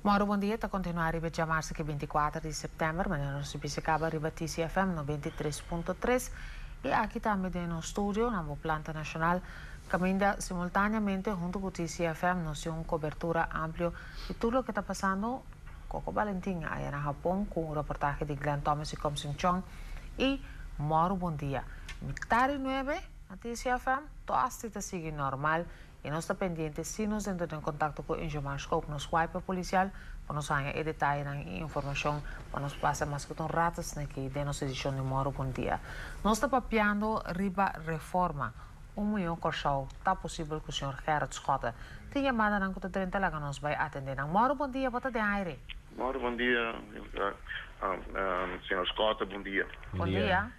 Moro Bon Dia ta kontinuá riba djamarsa ki 24 di sèptèmber, manera nos a bisa kaba riba TCFM 93.3 i aki tambe den nos studio na bo planta nashonal kaminda simultáneamente huntu ku TCFM nos tin un kobertura amplio di tur loke ta pasando. Coco Valentin aya na Hapon ku un reportahe di Glenn Thomas i Komsing Chong i Moro Bon Dia. Mitar di nuebe na TCFM toasti ta sigui normal i nos ta pendiente si nos dentro den kontakto ku Ingemar Schoop, nos wiper polisial, pa nos haña e detayenan i informashon pa nos pasa mas ku ta un rato sneki den nos edishon di Moro Bon Dia. Nos ta papiando riba reforma Un Mihó Kòrsou ta posibel ku señor Gerrit Schotte. Tin yamadanan ku ta drenta laga nos bai atendé nan. Moro bon dia, bo ta den aire. Moro bon dia, señor Schotte, bon dia. Bon dia.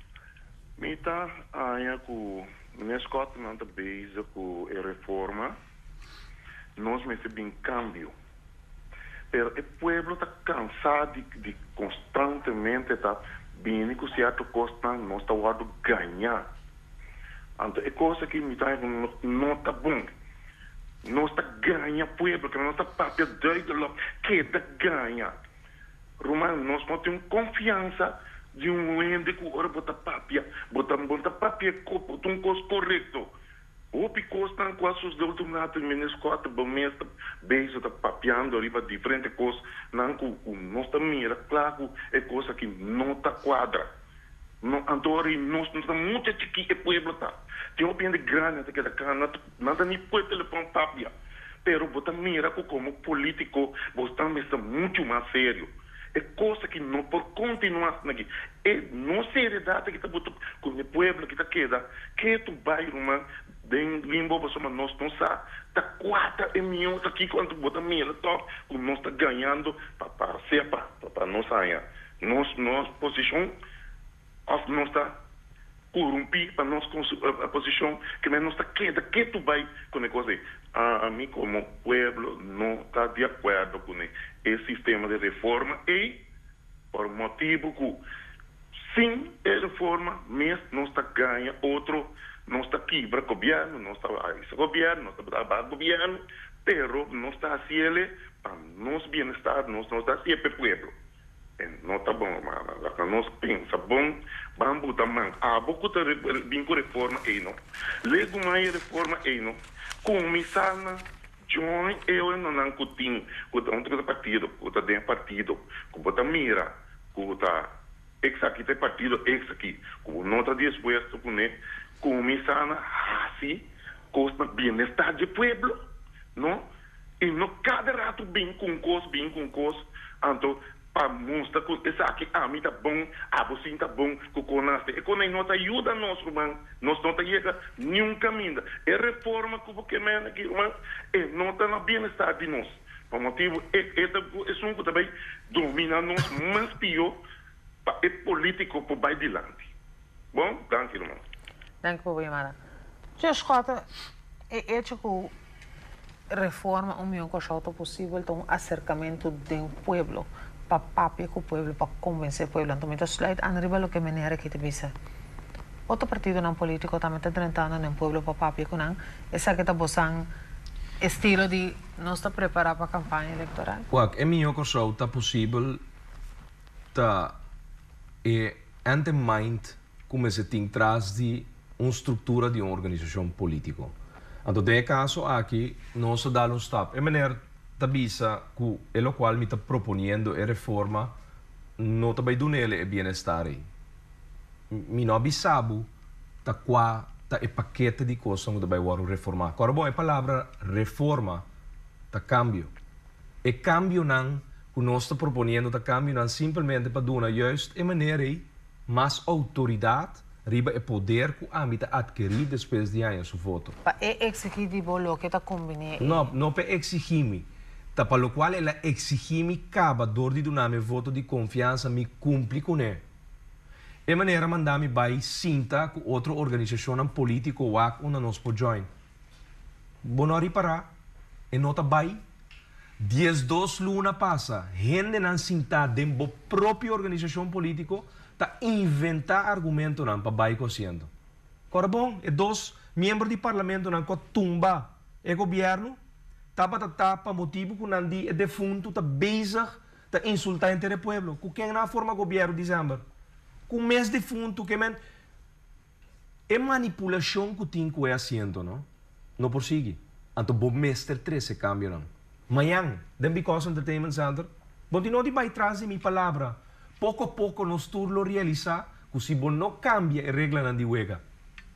Mi ta haña ku meneer Schotte nan ta bezig ku e reforma, nos mester bin kambio. Pero e pueblo ta kansa di di konstantemente ta bini ku sierto kosnan, nos ta wòrdu gañá. Anto e kos aki mi ta haña ku no ta bon. Nos ta gaña pueblo, nos ta papia duidelijk, keda gaña. Ruman, nos no tin un konfiansa di un hende ku ora bo ta papia, bo ta bo ta papia un kos korekto. Hopi kosnan ku a sosodé ultimo rato i Meneer Schotte bo mes ta bezig ta papiando riba diferente kosnan ku ku nos ta mira kla ku e kos aki no ta kuadra. No, anto ora i nos no ta mucha chikí e pueblo ta. Tin hopi hende grandi nan ta keda kla, nan nan ta ni pue telefòn papia. Pero bo ta mira ku komo polítiko bo ta mester muchu mas serio. E kos aki no por kontinuá asina aki. E no seriedat aki ta buta ku e pueblo aki ta keda ketu bai ruman den limbo pasobra nos no sa ta kua ta e mihó ta kiko anto bo ta mira tòg ku nos ta gañando pa pa sea pa pa nos haña nos nos posishon òf nos ta korumpí pa nos posishon ke men nos ta keda ketu bai ku e kos ei. Ami komo pueblo no ta di akuerdo ku e sistema di reforma ei por motibu ku sin e reforma mes nos ta gaña otro, nos ta kibra gobièrnu, nos ta hisa gobièrnu, nos ta baha gobièrnu, pero nos ta hasiele pa nos bienestar, nos no ta hasié pa e pueblo. E no ta bon, rumannan. Laga nos pensa bon. Ban buta man. Abo ku ta bin ku reforma ei no. Legu mai e reforma ei no. Kuminsá na join e oendonan ku tin, ku ta huntu ku ta partido, ku ta den partido, ku bo ta mira ku ta esaki ta e partido esaki, ku bo no ta dispuesto kuné. Kuminsá na hasi kos na bienestar dje pueblo, no. I no kada ratu bin ku un kos, bin ku un kos, anto pa mustra ku esaki ami ta bon, abo sin ta bon, ku kon hasi. E kon ei no ta yuda nos, ruman. Nos no ta yega niun kaminda. E reforma ku bo ke mende aki, ruman, e no ta na bienestar di nos. Pa motibu e e ta esun ku ta bai domina nos mas pió pa e polítiko por bai dilanti. Bon, danki ruman. Danki pa bo yamada. Señor Schotte, e echo ku reforma un mion Kòrsou ta posibel ta un aserkamentu den pueblo, pa papia ku pueblo, pa konvensé pueblo. Anto mi ta sluit an riba loke meneer aki ta bisa. Otro partidonan polítiko tambe ta drentando den pueblo pa papia ku nan. Esaki ta bosan estilo di nos ta prepará pa kampaña elektoral? Wak, e mion Kòrsou ta posibel ta e ente mind ku mester tin tras di un struktura di un organisashon polítiko. Anto den e kaso aki nos a dal un stap. E meneer ta bisa ku e lokual mi ta proponiendo e reforma no ta bai dunele e bienestar ei. Mi no a bisa bo ta kua ta e pakete di kosnan ku ta bai wòrdu reformá. Kòrda bon e palabra reforma ta kambio. E kambionan ku nos ta proponiendo ta kambionan simpelmente pa duna juist e meneer ei mas outoridat riba e poder ku ami ta atkerí despues di haña su voto. Pa e eksigí di bo loke ta kumbiní e. No, no pa e eksigí mi. Ta pa lokual el a eksigí mi kaba dor di duna mi e voto di konfiansa mi kumpli kuné. E manera manda mi bai sinta ku otro organisashonnan polítiko wak unda nos por join. Bo no a ripará? E no ta bai. 12 luna pasa, hendenan sintá den bo propio organisashon polítiko ta inventá argumentonan pa bai ku asiento. Kòrda bon, e dos miembro di parlamentonan ku a tumba e gobièrnu. tabata ta pa motibu ku nan di e defuntu ta bezig ta insultá henter e pueblo. Ku ken nan a forma gobièrnu desèmber? Ku mes defuntu ke men. E manipulashon ku tin ku e asiento no, no por sigui. Anto bo mester trese kambionan. Mañan, den Because Entertainment Center, bo tin no di bai tras di mi palabra. Poko poko nos tur lo realisá ku si bo no kambia e reglanan di wega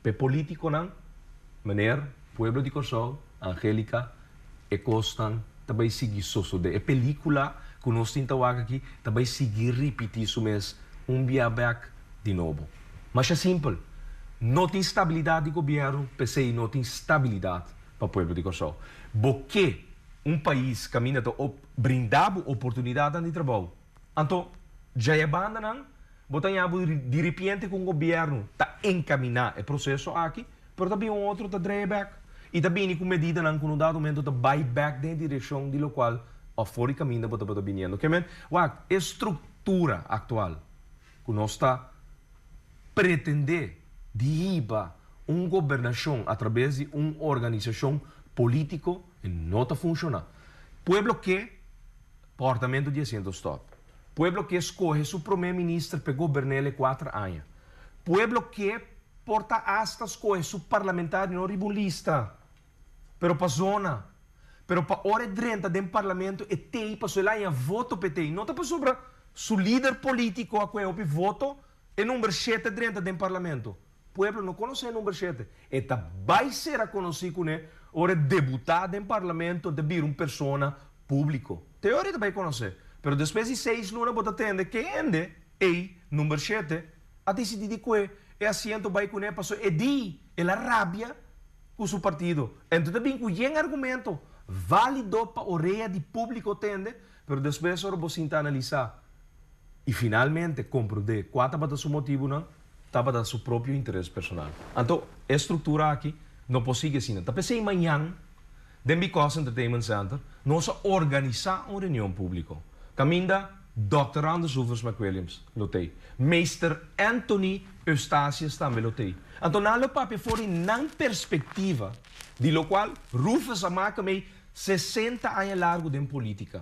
p'e polítikonan, meneer, pueblo di Kòrsou, Angelica, e kosnan ta bai sigui sosodé. E pelíkula ku nos tin ta wak aki ta bai sigui ripití su mes un bia bèk di nobo. Masha simpel, no tin stabilidat di gobièrnu, p'esei no tin stabilidat pa pueblo di Kòrsou. Bo ke un pais kaminda ta brinda bo oportunidatnan di trabou, anto djaya bandanan bo ta haña bo diripiente ku un gobièrnu ta enkaminá e proseso aki, pero ta bin un otro ta draai bèk i ta bini ku medidanan ku no dado momento ta bai bèk den e direkshon di lokual òf for di kaminda bo tabata biniendo. Ke men, wak, e struktura aktual ku nos ta pretendé di hiba un gobernashon atrabes di un organisashon polítiko e no ta funshoná. Pueblo ke pòrtamentu di asiento stòp. Pueblo ke skohe su promé minister p'e gobern'el e kuater aña. Pueblo ke por ta asta skohe su parlamentario no riba un lista, pero pa zona. Pero pa ora e drenta den parlamento e tei pasobra el haña voto p'e tei. No ta pasobra su lider politico a coge hopi voto e number shete drenta den parlamento. Pueblo no conoce e number shete. E ta bay sera conoci cune ora e debuta den parlamento en ta bira un persona publico. Te ora e ta bay conoce. Pero despues di seis luna bo ta tende ke hende ey, number shete, a dicidi di cue e asiento bay cune pasobra e di el a rabia ku su partido. Enton ta bin ku yen argumento válido pa orea di públiko tende, pero despues ora bo sinta analisá i finalmente komprondé kua tabata su motibunan, tabata su propio interes personal. Anto e struktura aki no por sigui asina. Ta p'esei mañan den Because Entertainment Center nos a organisá un reunion públiko kaminda Dòkter Anders Hoevers McWilliams lo t'ei, Meester Anthony Eustatius tambe lo t'ei. Anto nan lo papia for di nan perspektiva, di lokual Rufus a maka mei 60 aña largu den politika.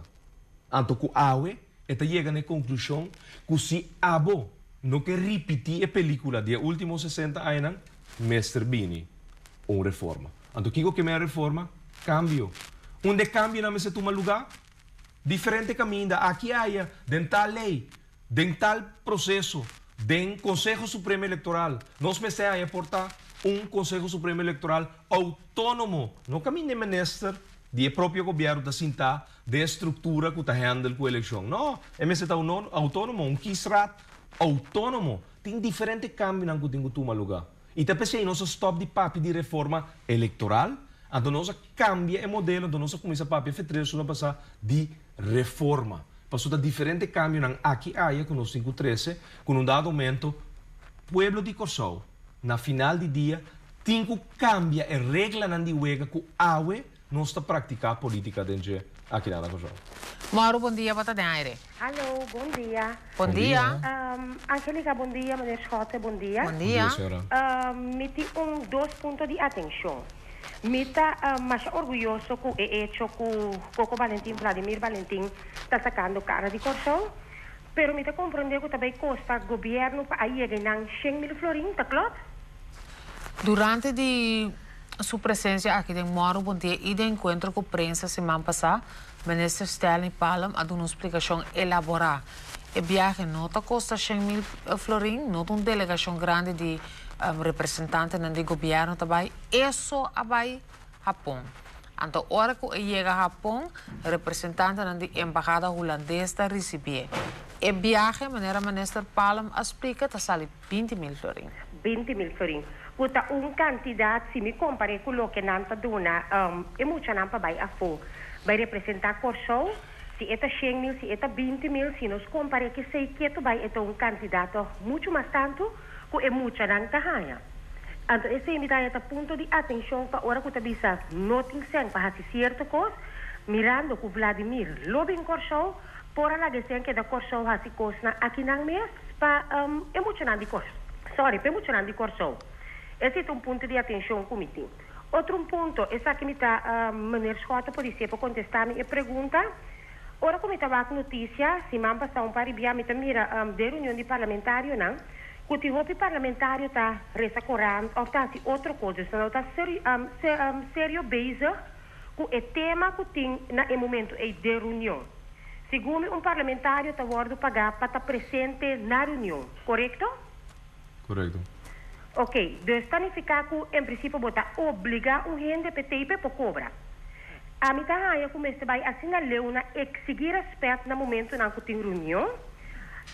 Anto ku awe e ta yega na e konklushon ku si abo no ke ripití e pelikula di e último 60 añanan, mester bini un reforma. Anto kiko ke men reforma? Kambio. Unda e kambionan mester tuma lugá? Diferente kaminda, aki aya, den tal lei, den tal proseso, den Konseho Supremo Elektoral. Nos mester haña por ta un Konseho Supremo Elektoral outónomo, no kaminda e minister di e propio gobièrnu ta sintá den e struktura ku ta hèndel ku elekshon. No, e mester ta outónomo, un kiesraad outónomo. Tin diferente kambionan ku tin ku tuma lugá. I ta p'esei nos a stòp di papia di reforma elektoral, anto nos a kambia e modelo, anto nos a kuminsá papia fetrero suma pasá di reforma. Pasobra ta diferente kambionan aki aya ku nos tin ku trese, ku na un dado momento pueblo di Kòrsou na final di dia tin ku kambia e reglanan di wega ku awe nos ta praktiká politika den dje akinan na Kòrsou. Mauro bon dia bo ta den aire. Hallo, bon dia. Bon dia. Angelica bon dia, meneer Schotte bon dia. Bon dia. Mi tin un dos punto di atencion. Mi ta masha orguyoso cu e hecho cu Coco Valentin, Vladimir Valentin ta sacando cara di Corsou, pero mi ta comprende cu ta bay costa gobierno pa a yega nan 100,000 florin, ta klopt? Durante di su presencia aki den Moro Bon Dia y den encuentro cu prensa siman pasa, Minister Stanley Palm a duna un splicacion elabora. E biahe no ta costa 100,000 florin, no ta un delegacion grandi di representantenan di gobierno ta bay, eso a bay Hapon. Anto ora cu e yega Hapon, representantenan di embahada Hulandes ta ricibié. E biahe, manera Minister Palm a splica, ta sali 20,000 florin. 20,000 florin, cu ta un cantidad, si mi compar'é cu loke nan ta duna e muchanan pa bay afó, bay representá Corsou, si e ta 100,000, si e ta 20,000, si nos compar'é cu esey ketu bay e ta un cantidad toch mucho mas tanto cu e muchanan ta haña. Anto esey mi ta haña ta punto di atencion pa ora cu ta bisa no tin cen pa haci cierto cos, mirando cu Vladimir lo bin Corsou, por a laga e cen keda Corsou haci cosnan akinan mes pa e muchanan di Corsou, sorry, pa e muchanan di Corsou. Esey ta un punto di atencion cu mi tin. Otro un punto, esaki mi ta meneer Schotte por dise por contesta mi e pregunta. Ora cu mi ta wak noticia, siman pasa un par di bia mi ta mira den reunion di parlamentarionan cu tin hopi parlamentario ta resa corant of ta haci otro cos, dus nan no ta serio bezig cu e tema cu tin na e momento ey den reunion. Segun mi un parlamentario ta wordo paga pa ta presente na reunion, corecto? Corecto. Ok, dus ta nifica cu en principio bo ta obliga un hende p'e tei p'e por cobra. Ami ta haña cu mester bay asina leu na exigi respet na momentonan cu tin reunion,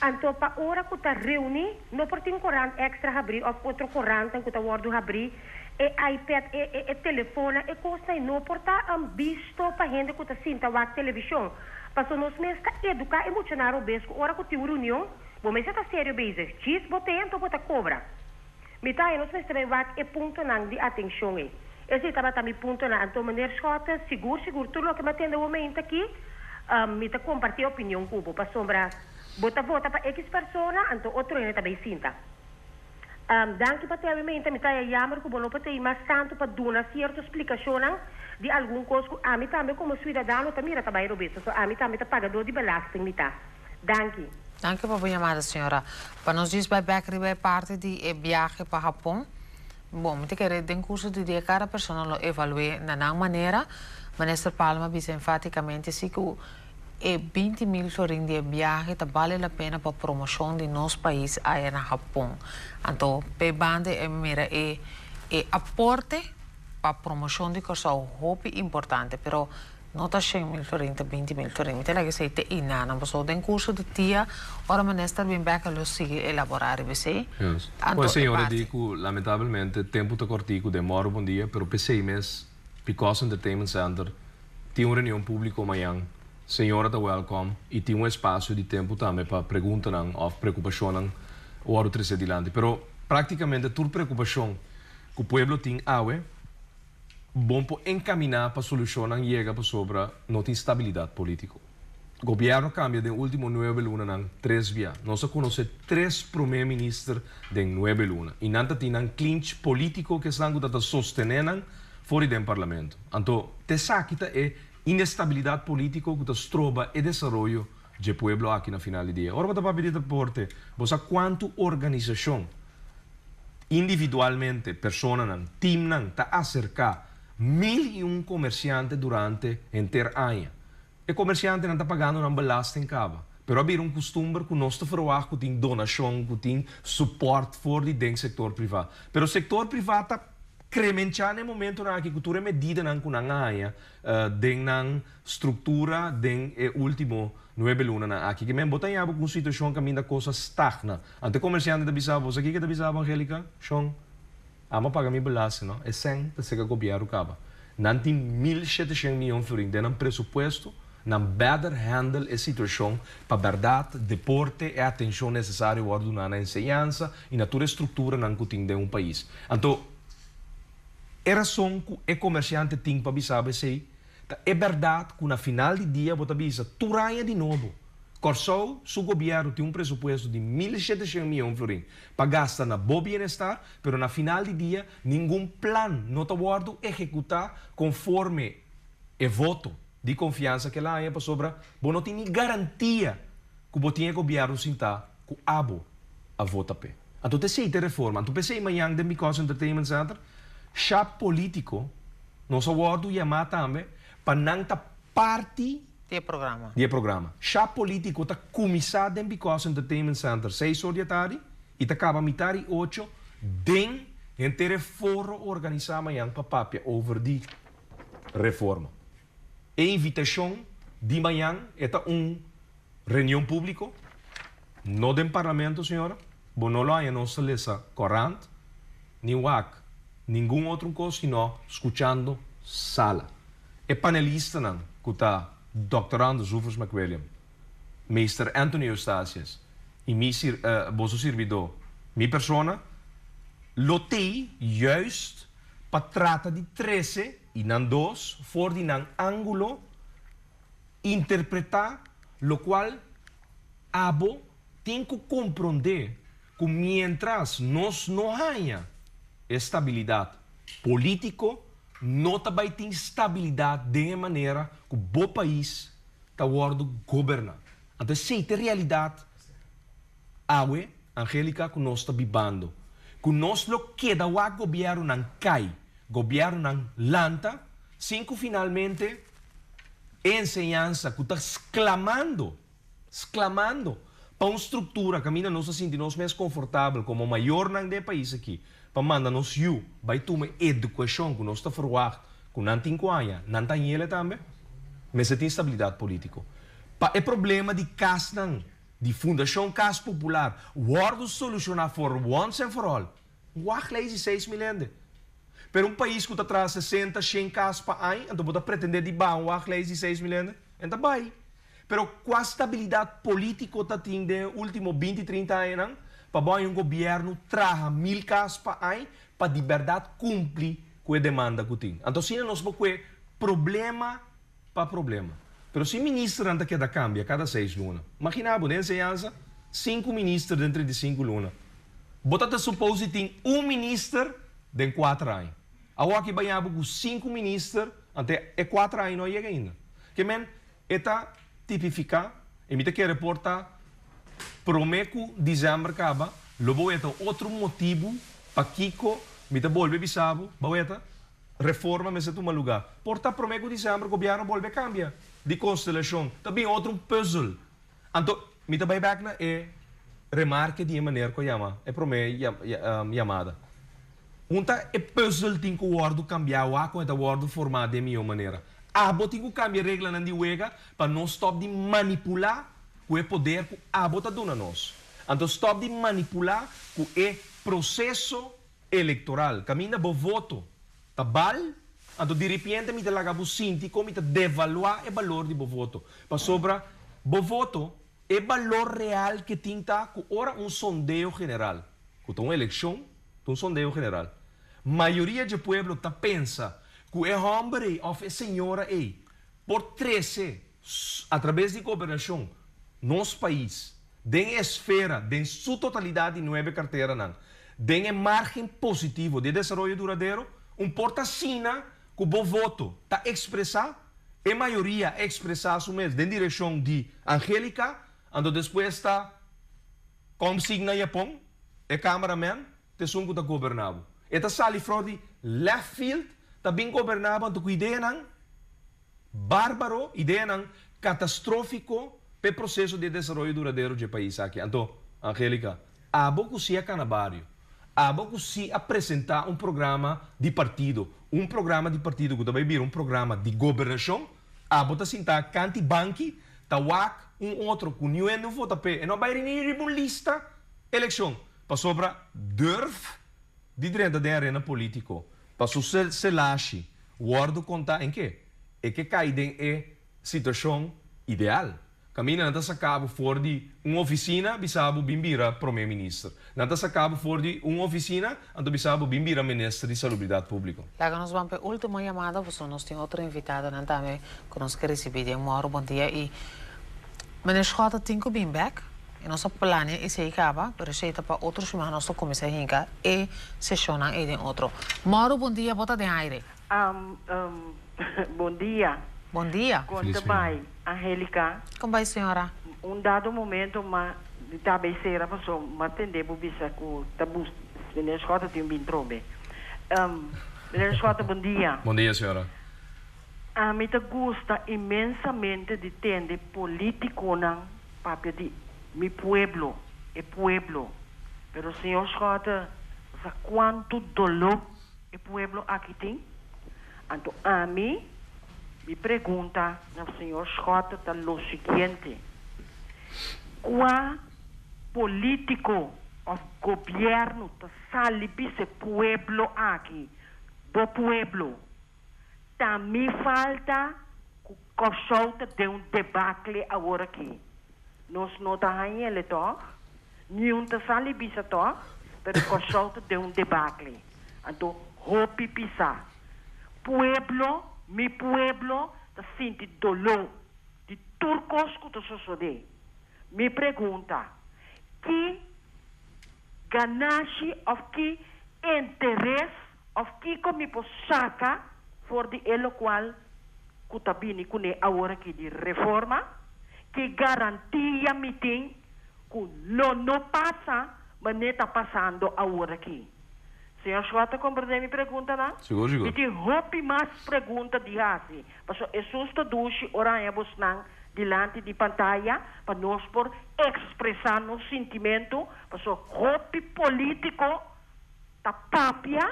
anto pa ora cu ta reuni no por tin corant extra habri of otro corantan cu ta wordo habri, e iPad, e e e telefonan, e cosnan no por ta bisto pa hende cu ta sinta wak television, paso nos mes ta educa e muchanan robes cu ora cu tin un reunion, Bo mester ta serio bezig. Djis bo te anto bo ta cobra. Mi ta haña nos mester bay wak e puntonan di atencion ey. Esey tabata mi puntonan. Anto meneer Schotte, sigur sigur tur loke mi a tende bo mente aki, mi ta comparti e opinion cu bo. Pasobra bo ta vota pa X persona, anto otro hende ta bay sinta. Danki pa tene mi mente. Mi ta haña jammer cu bo no por tey mas tanto pa duna cierto splicacionnan di algun cos cu ami tambe como ciudadano ta mira ta bay robes. Pasobra ami tambe ta pagador di belasting mi ta. Danki. Danki pa bo yamada señora. Pa nos djis bai bek riba e parti di e biahe pa Hapon, bon mi ta kere den curso di dia cada persona lo evalu'e na nan manera. Minister Palma bisa enfaticamente si cu e 20.000 florin di e biahe ta bale la pena pa promocion di nos pais aya na Hapon. Anto p'e banda e mira e e aporte pa promocion di Corsou hopi importante pero No ta 100.000 florin, ta 20.000 florin. Mi ta laga esei te einan, pasobra den curso di tia, ora minister bin bek lo sigui elabora riba esei. Yes. Anto Pues e señora parti. di cu lamentablemente tempo ta cortico den moro bon dia, pero p'esei mes Picos Entertainment Center tin un reunion publico mañan. Señora ta welcome y tin un espacio di tempo tambe pa preguntanan of preocupacionnan wordo trece dilanti. Pero practicamente tur preocupacion cu pueblo tin awe, Bon por encaminá pa solucionnan yega pasobra no tin stabilidad politico. Gobierno cambia den ultimo nuebe lunanan tres bia. Nos a conoce tres prome minister den nuebe luna y nan ta tin nan clinch politico cu esnan cu ta ta sostene nan for di den parlamento. Anto t'esaki ta e inestabilidad politico cu ta stroba e desaroyo dje pueblo aki na final di dia. Ora bo ta papia di deporte, bo sa cuanto organisacion Individualmente, personanan, teamnan ta aserká 1001 komersiante durante henter aña. E komersiantenan ta pagando nan belasting kaba, pero a bira un kustumber ku nos ta ferwagt ku tin donashon, ku tin supòrt for di den sektor privá. Pero sektor privá ta kremenchá na e momentonan aki ku tur e medidanan ku nan a haña den nan struktura den e último nuebe lunanan aki. Ke men bo ta haña bo ku un situashon kaminda kos a stagna. Anto e komersiante ta bisa bo, Sa kiko ta bisa bo, Angelica? Shon, amo a paga mi belasting, no? E sèn ta seka gobièrnu kaba. Nan tin 1700 miyon florin den nan presupuesto, nan better handle e situashon pa bèrdat, deporte, e atenshon nesesario wòrdu duná na enseñansa i na tur e strukturanan ku tin den un pais. Anto, e rason ku e komersiante tin pa bisa bo esei ta e bèrdat ku na final di dia bo ta bisa tur aña di nobo, Kòrsou su gobièrnu tin un presupuesto di 1700 mion florin pa gasta na bo bienestar, pero na final di dia ningun plan no ta wòrdu ehekutá konforme e voto di konfiansa ku el a haña pasobra bo no tin ni garantia ku bo tin e gobièrnu sintá ku abo a vota p'e. Anto ta esei ta e reforma. Anto p'esei mañan den Because Entertainment Center, shap polítiko nos a wòrdu yamá tambe pa nan ta parti Di e programa. Di e programa. Shap polítiko ta kuminsá den Because Entertainment Center seis or di e tardi i ta kaba mitar i ocho den henter e foro organisá mañan pa papia over di reforma. E invitashon di mañan e ta un reunion públiko, no den parlamento señora, bo no lo haña nos ta lesa korant ni wak ningun otro kos sino skuchando sala. E panelistanan ku ta Dòkter Anders Rufus McWilliam, Meester Anthony Eustatius i mi boso sirbidó, mi persona, lo tei juist pa trata di trese i nan dos for di nan ángulo interpretá lokual abo tin ku komprondé ku miéntras nos no haña e stabilidat polítiko. no ta bai tin stabilidat den e manera ku bo pais ta wòrdu goberná. Anto esei ta e realidat awe, Angelica, ku nos ta bibando. Ku nos lo keda wak gobièrnunan kai, gobièrnunan lanta, sin ku finalmente e enseñansa ku ta sklamando, sklamando pa un struktura kaminda nos ta sinti nos mes konfortabel komo mayornan den e pais aki pa manda nos yu bai tuma e edukashon ku nos ta ferwagt ku nan tin ku haña, nan ta hañ'ele tambe. Mester tin stabilidat polítiko pa e problema di kasnan di Fundashon Kas Popular wòrdu solushoná for once and for all. Wak lei di 6000 hende. Pero un pais ku ta traha 60, 100 kas pa aña, anto bo ta pretendé di baha un wachtlijst di 6000 hende? En ta bai. Pero kua stabilidat polítiko ta tin den e último 20, 30 añanan pa bo haña un gobièrnu traha 1000 kas pa aña pa di bèrdat kumpli ku e demanda ku tin? Anto asina nos por kue problema pa problema. Pero si ministernan ta keda kambia kada 6 luna. Imaginá bo, den enseñansa, sinku minister den 35 luna. Bo ta ta supose di tin un minister den 4 aña. Awor aki baña bo ku sinku minister, anto e 4 aña no a yega ainda. Ke men, e ta tipifiká, i mi ta kere por ta promé ku desèmber kaba, lo bo weta otro motibu pakiko mi ta bolbe bisa bo, bo weta, reforma mester tuma lugá. Por ta promé ku desèmber gobièrnu bolbe kambia di konstelashon, ta bin otro pùzel. Anto, mi ta bai bèk na e remarke di e meneer ku a yama e promé yamada. Un ta e pùzel tin ku wòrdu kambiá wak kon e ta wòrdu formá den mihó manera. Abo tin ku kambia reglanan di wega pa nos stòp di manipulá ku e poder ku abo ta duna nos. Anto stòp di manipulá ku e proseso elektoral. Kaminda bo voto ta bal, anto diripiente mi ta laga bo sinti kon mi ta devaluá e balor di bo voto. Pasobra bo voto, e balor real ke tin ta ku ora un sondeo general, ku ta un elekshon, ta un sondeo general, mayoria dje pueblo ta pensa ku e hòmber ei òf e señora ei por trese atrabes di gobernashon nos pais den e esfera den su totalidat di nuebe karteranan den e márgen positivo di e desaroyo duradero, un por ta asina ku bo voto ta ekspresá, e mayoria a ekspresá su mes den direkshon di Angelica, anto despues ta Komsing na Japon, e cameraman, ta esun ku ta goberná bo. E ta sali for di left field ta bin goberná bo anto ku ideanan bárbaro, ideanan katastrófiko p'e proseso di e desaroyo duradero dje pais aki. Anto, Angelica, abo ku si a kana bario, abo ku si a presentá un programa di partido, un programa di partido ku ta bai bira un programa di gobernashon, abo ta sintá kanti banki ta wak un otro ku niun hende vota p'e, e no a bai ni riba un lista elekshon, pasobra durf di drenta den arena polítiko pa su selashi wòrdu kontá en ke e ke kai den e situashon ideal. Kaminda nan ta saka bo for di un ofisina bisa bo bin bira promé minister. Nan ta saka bo for di un ofisina anto bisa bo bin bira minister di salubridat públiko. Laga nos ban pa e último yamada pasobra nos tin otro invitadonan tambe ku nos ke risibí den mòru. Bon dia i Meneer Schotte tin ku bin bèk i nos a plania esei kaba pero esei ta pa otro siman nos ta kuminsá hinka e seshonnan ei den otro. Mòru bon dia bo ta den aire. Bon dia. Bon dia. Kon ta bai, Angelica? Kon bai, señora? Un dado momento m'a di ta bay sera paso m'a tende bo bisa ku ta bus Meneer Schotte tin bin trobe. Meneer Schotte, bon dia. Bon dia, señora. Ami ta gusta inmensamente di tende politiconan papia di mi pueblo, e pueblo. Pero señor Schotte, sa cuanto dolor e pueblo aki tin? Anto ami, mi pregunta na señor Schotte ta lo siguiente, Cua politico of gobierno ta sali bisa e pueblo aki, bo pueblo, ta mi falta cu Corsou ta den un debacle awor aki? Nos no ta hañ'ele toch? Niun ta sali bisa toch? Pero Corsou ta den un debacle. Anto hopi pisa. Pueblo, mi pueblo ta sinti doló di tur kos ku ta sosodé. Mi pregunta, ki ganashi òf ki interes òf kiko mi por saka? For di e lokual ku ta bini kuné awor aki di reforma, ki garantia mi tin ku lo no pasa manera ta pasando awor aki? Señor Schott ta komprendé mi preguntanan? Sigur, sigur. Mi tin hopi mas pregunta di hasi, pasobra e susto dushi ora haña bosnan dilanti di pantaya pa nos por ekspresá nos sintimentu, pasobra hopi polítiko ta papia,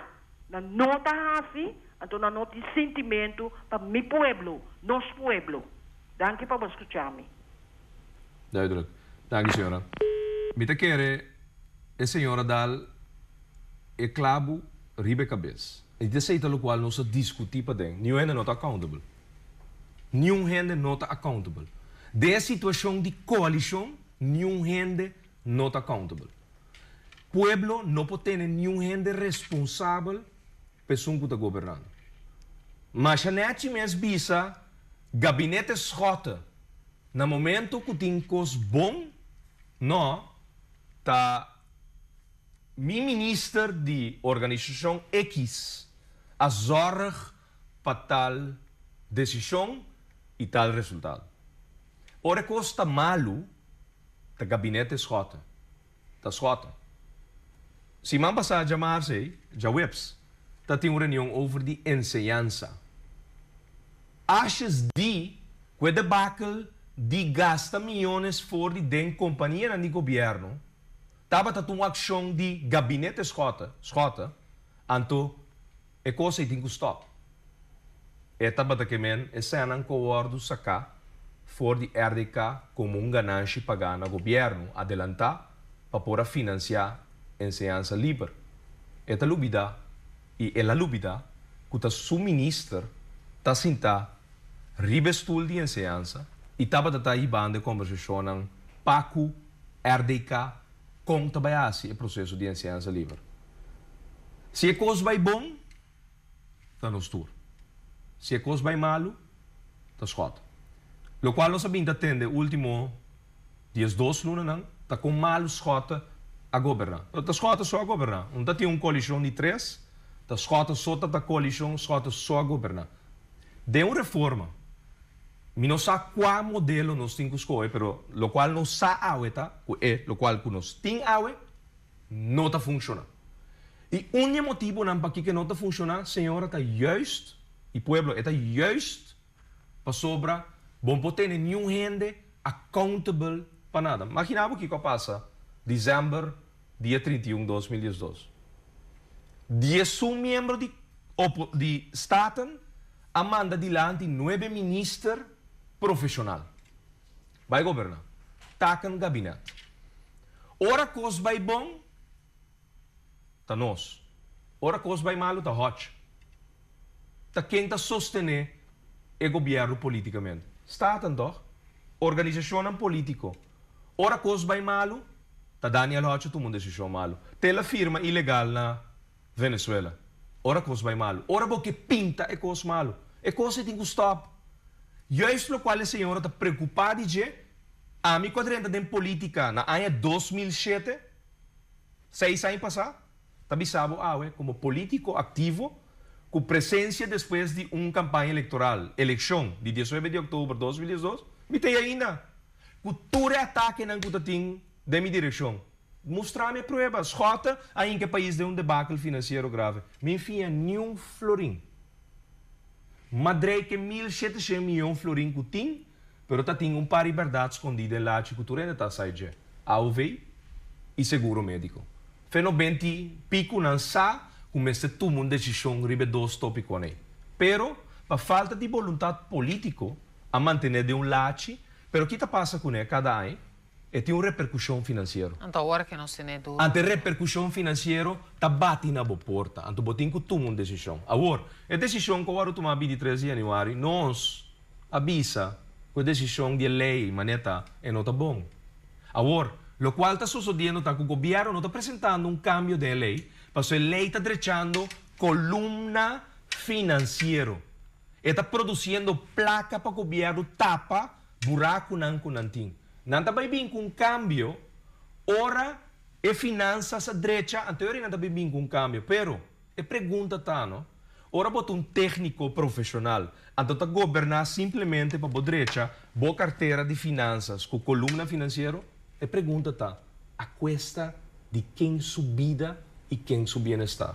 nan no ta hasi, anto nan no tin sintimentu pa mi pueblo, nos pueblo. Danki pa bo skucha mi. Duidelijk. Danki señora. Mi ta kere e señora dal e klabu riba e kabes. I ta esei ta lokual nos a diskutí paden. Niun hende no ta accountable. Niun hende no ta accountable. Den e situashon di koalishon niun hende no ta accountable. Pueblo no por tene niun hende responsabel pa esun ku ta gobernando. Masha nèchi mes bisa gabinete Schotte na momento ku tin kos bon no ta mi minister di organisashon X a zòrg pa tal desishon i tal resultado. Ora e kos ta malu ta gabinete Schotte ta Schotte. Siman pasá djamars ei, djaweps, ta tin un reunion over di enseñansa. Ashes di ku e debakel di gasta miyones for di den kompanianan di gobièrnu tabata ta un akshon di gabinete Schotte, Schotte, anto e kos ei tin ku stòp. E tabata ke men e sènnan ku a wòrdu saká for di RDK komo un gananshi pagá na gobièrnu adelantá pa por a finansiá enseñansa liber. E ta lubidá i el a lubidá ku ta su minister ta sintá riba e stul di enseñansa i tabata ta hibando e kòmbersashonnan pa ku RDK kon ta bai hasi e proseso di enseñansa liber. Si e kos bai bon, ta nos tur. Si e kos bai malu, ta Schot. Lokual nos a bin ta tende último 12 lunanan ta kon malu Schot a goberná. Ta Schot so a goberná. Un ta tin un koalishon di tres, ta Schot so ta ta koalishon, Schot so a goberná. Den un reforma, mi no sa kua modelo nos tin ku skohe, pero lokual nos sa awe ta ku e lokual ku nos tin awe no ta funshoná. I un di e motibunan pakiko e no ta funshoná, señora, ta juist, i pueblo, e ta juist pasobra bo no por tene niun hende accountable pa nada. Magina bo kiko a pasa december dia 31 2012. 11 miembro di opo di Staten a manda dilanti nuebe minister profesional. Bai goberna. Taken gabinet. Ora kos bai bon, ta nos. Ora kos bai malu, ta Hodge. Ta ken ta sostené e gobièrnu politikamente? Staten, tòg? Organisashonnan polítiko. Ora kos bai malu, ta Daniel Hodge a tuma un desishon malu. Te el a firma ilegal na Venezuela. Ora kos bai malu. Ora bo ke pinta e kos malu. E kos ei tin ku stòp. Juist lokual e señora ta preokupá di dje, ami ku a drenta den polítika na aña 2007, 6 aña pasá, ta bisa bo awe komo polítiko aktivo ku presensia despues di un kampaña elektoral, elekshon di 19 di òktober 2012, mi ta ei ainda ku tur e atakenan ku ta tin den mi direkshon. Mustra mi e prueba. Schotte a hinka e pais den un debakel finansiero grave. Mi fia niun florin. Madrei ke 1700 miyon florin ku tin, pero ta tin un par di bèrdat skondí den lachi ku tur hende ta sa dje, AOV i seguro médiko. Fe no benti piku nan sa ku mester tuma un desishon riba e dos tópikonan ei. Pero, pa falta di boluntat polítiko, a mantené den un lachi, pero ki ta pasa kuné kada aña? E tin un reperkushon finansiero. Anto awor ke nos tene duro. Anto e reperkushon finansiero ta bati na bo porta. Anto bo tin ku tuma un desishon. Awor, e desishon ku a wòrdu tumá 23 di yanüari, nos a bisa ku e desishon di e lei manera ta, e no ta bon. Awor, lokual ta sosodiendo ta ku gobièrnu no ta presentando un kambio den e lei, pasobra e lei ta drechando kolumna finansiero. E ta produsiendo plaka pa gobièrnu tapa burakunan ku nan tin. Nan ta bai bin ku un kambio ora e finansas a drecha, anto e ora nan ta bai bin ku un kambio. Pero, e pregunta ta, no? Ora bo ta un tékniko profeshonal, anto ta goberná simplemente pa bo drecha bo kartera di finansas ku kolumna finansiero, e pregunta ta, a kuesta di ken su bida i ken su bienestar?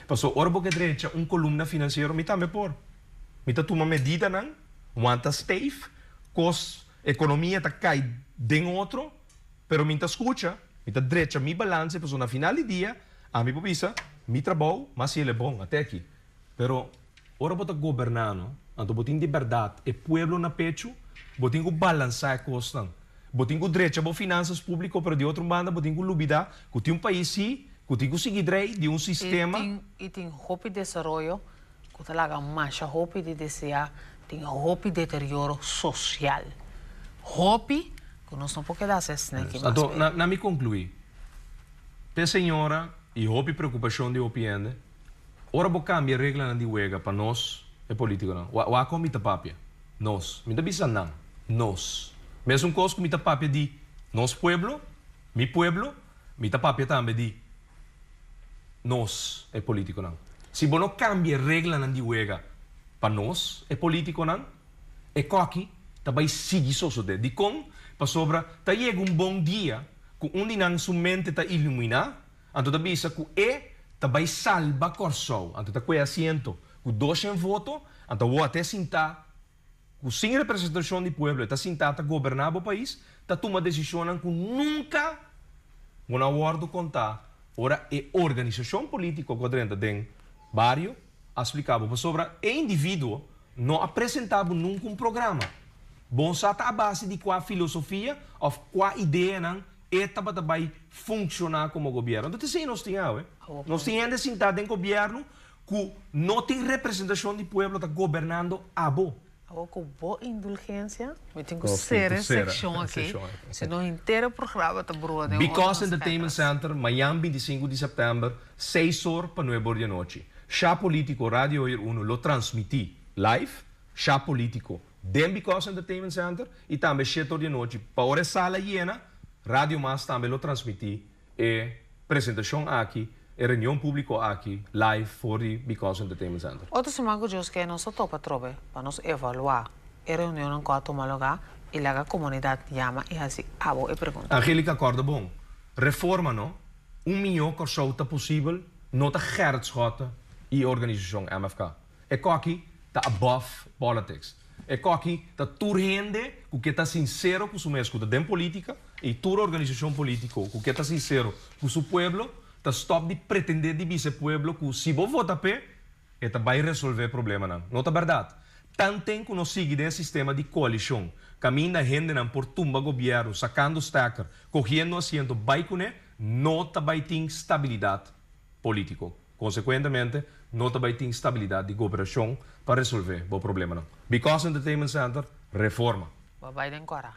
Pasobra ora bo ke drecha un kolumna finansiero, mi tambe por. Mi ta tuma medidanan, wanta steif, kos, ekonomia ta kai den otro, pero mi ta skucha, mi ta drecha mi balanse pasobra na final di dia ami por bisa mi trabou mas si el e bon, ate aki. Pero ora bo ta goberná no, anto bo tin di bèrdat e pueblo na pechu, bo tin ku balansá e kosnan. Bo tin ku drecha bo finansas públiko, pero di otro banda bo tin ku lubidá ku tin un pais sí ku tin ku sigui drei di un sistema. I tin hopi desaroyo ku ta laga masha hopi di deseá, tin hopi deterioro sosial. Hopi ku nos no por keda hasi asina aki mas. Anto, na mi konkluí, p'e señora i hopi preokupashon di hopi hende, ora bo kambia reglanan di wega pa nos, e polítikonan, wak kon mi ta papia? Nos. Mi ta bisa nan, nos. Mesun kos ku mi ta papia di nos pueblo, mi pueblo, mi ta papia tambe di nos, e polítikonan. Si bo no kambia e reglanan di wega pa nos, e polítikonan, e kòki ta bai sigui sosodé. Dikon? Pasobra ta yega un bon dia ku un di nan su mente ta iluminá, anto ta bisa ku e ta bai salba Kòrsou. Anto ta kue asiento ku doshen voto, anto awor ata e sintá ku sin representashon di pueblo e ta sintá ta goberná bo pais, ta tuma desishonnan ku nunka bo no a wòrdu kontá ora e organisashon polítiko ku a drenta den bario a splika bo pasobra e individuo no a presentá bo nunka un programa. Bo sa ta a base di kua filosofia òf kua ideanan e tabata bai funshoná komo gobièrnu. Anto t'esei nos tin awe. Nos tin hende sintá den gobièrnu ku no tin representashon di pueblo ta gobernando abo. Awor ku bo indulgensia mi tin ku sera e sekshon aki, si no henter e programa ta brua den otro Because Entertainment Center, mañan 25 di sèptèmber, 6 or pa 9 or di anochi. Sha Politico Radio Hoyer Uno lo transmití live Sha Politico den Because Entertainment Center i tambe 7 or di anochi pa ora e sala yena, Radio Mas tambe lo transmití e presentashon aki, e reunion públiko aki live for di Because Entertainment Center. Otro siman ku Dios ke nos ta topa atrobe pa nos evaluá e reunionnan ku a tuma lugá i laga komunidat yama i hasi abo e pregunta. Angelica kòrda bon, reforma no, un mihó Kòrsou ta posibel no ta Gerrit Schotte i e organisashon MFK. E kòki ta above politics. E kòki ta tur hende ku ke ta sinsero ku su mes ku ta den politica i tur organisashon politico ku ke ta sinsero ku su pueblo ta stòp di pretendé di bisa e pueblo ku si bo vota p'e e ta bai resolvé problemanan. No ta bèrdat. Tanten ku nos sigui den e sistema di koalishon kaminda hendenan por tumba gobièrnu sakando stèker, kohiendo asiento bai kuné, no ta bai tin stabilidat polítiko. Konsekuentemente, no ta bai tin stabilidat di goberashon pa resolvé bo problemanan. Because Entertainment Center, reforma. Bo a bai den kòrá.